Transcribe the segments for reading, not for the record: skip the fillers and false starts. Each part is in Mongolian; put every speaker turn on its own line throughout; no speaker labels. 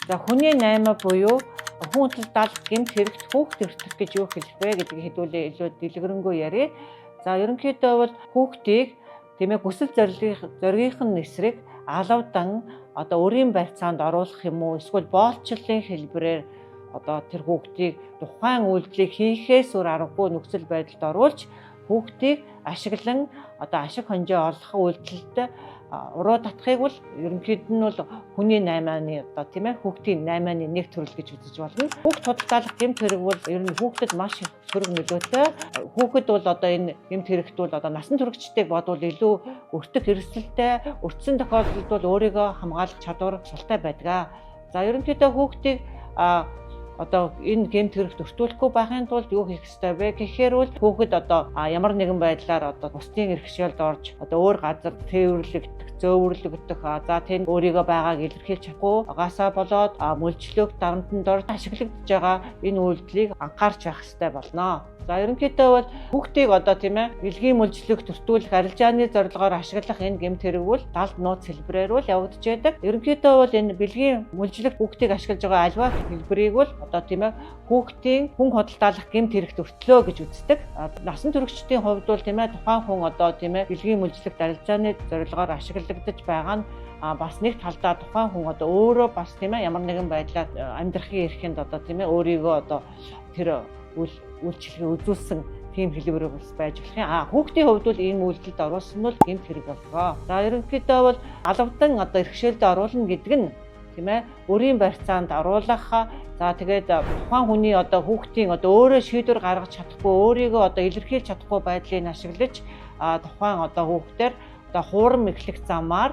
За, хүний 8 буюу хүн худалдаалах гэмт хэрэгт хүүхэд өртөх гэж юу хэлэх вэ гэдгийг хэдүүлээ илүү дэлгэрэнгүй ярья. За, ерөнхийдөө бол хүүхдийг, тийм ээ, хүсэл зоригийнх нь эсрэг алавдан одоо өрийн барьцаанд оруулах юм уу, эсвэл боолчлолын хэлбэрээр одоо тэр хүүхдийг тухайн үйлдэлийг хийхээс өөр аргагүй нөхцөл байдалд оруулж, хүүхдийг ашиглан одоо ашиг хонжоо олох үйлдэлд уруу татахыг бол ерөнхийд нь бол хүний 8-ны одоо, тийм ээ, хүүхдийн 8-ны нэг төрөл гэж үзэж болно. Хүүхд худалдаалах гэмт хэрэг бол ер нь хүүхдэд маш их сөрөг нөлөөтэй. Хүүхэд бол одоо энэ гэмт хэрэгт бол одоо насан туршидыг бодвол илүү өртөх эрсдэлтэй, өртсөн тохиолдолд бол өөрийгөө хамгаалах чадвар султай байдаг. За, ерөнхийдөө хүүхдийг одоо энэ гэмт хэрэгт өртүүлэхгүй байхын тулд юу хийх ёстой вэ гэхээр бол хүүхэд одоо ямар нэгэн байдлаар одоо бусдын эрхшээлд орж, одоо өөр газар тээвэрлэгдэх, зөөвөрлөгдөх, за, тэнд өөрийгөө байгааг илэрхийлж чадахгүй байгаасаа болоод мөлжлөх, дарамтанд орж ашиглагдаж байгаа энэ үйлдэлийг анхаарч байх ёстой болно. За, ерөнхийдөө бол хүүхдийг одоо, тийм ээ, бэлгийн мөлжлөх, өртүүлэх, арилжааны зорилгоор ашиглах энэ гэмт хэрэг бол далд нууц хэлбэрээр бол явагдаж байдаг. Ерөнхийдөө бол энэ бэлгийн мөлжлөх, хүүхдийг ашиглаж байгаа аливаа хэлбэрийг бол одоо, тийм ээ, хүүхдийн хүн худалдаалах гэмт хэрэгт өртлөө гэж үздэг. Насан туршидтын хувьд бол, тийм ээ, тухайн хүн одоо, тийм ээ, бэлгийн мөлжлөх, арилжааны зорилгоор ашиглагдаж байгаа нь бас нэг талдаа тухайн хүн одоо өөрөө бас, тийм ээ, ямар нэгэн байдлаар амьдрахын эрхэнд одоо, тийм ээ, өөрийгөө одоо тэр үйлчилгээ үзүүлсэн тийм хэлбэр бас байж болох юм. А хүүхдийн хувьд бол ийм үйлдэлд оруулсан нь бол гэмт хэрэг боллоо. За, ерөнхийдөө бол алавдан одоо эрхшээлд оруулна гэдэг нь, тийм ээ, өрийн барьцаанд оруулах, за, тэгээд тухайн хүний одоо хүүхдийн одоо өөрөө шийдвэр гаргаж чадахгүй, өөрийгөө одоо илэрхийлж чадахгүй байдлыг ашиглаж, тухайн одоо хүүхдээр одоо хуурам эхлэх замаар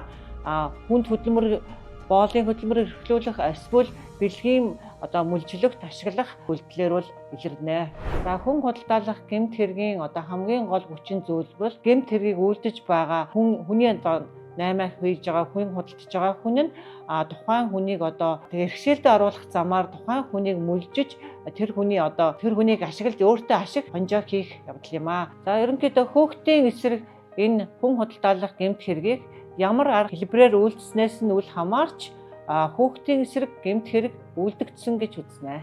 хүнд хөдөлмөр, боолын хөдөлмөр эрхлүүлэх эсвэл бэлгийн одоо мөлжлөгт ашиглах үйлдэлээр бол илэрнэ. За, хүн худалдаалах гэмт хэргийн одоо хамгийн гол хүчин зүйл бол гэмт хэргийг үйлдэж байгаа хүн, хүний одоо 8 хийж байгаа хүн, худалдаж байгаа хүн нь тухайн хүнийг одоо эрхшээлдээ оруулах замаар тухайн хүнийг мөлжиж, тэр хүний одоо тэр хүнийг ашиглаж өөртөө ашиг хонжоо хийх явдал юм аа. За, ерөнхийдөө хүүхдийн эсрэг энэ хүн худалдаалах гэмт хэргийг ямар арга хэлбэрээр үйлдснээс нь үл хамаарч хүүхдийн эсрэг гэмт хэрэг үйлдэгдсэн гэж үзнэ.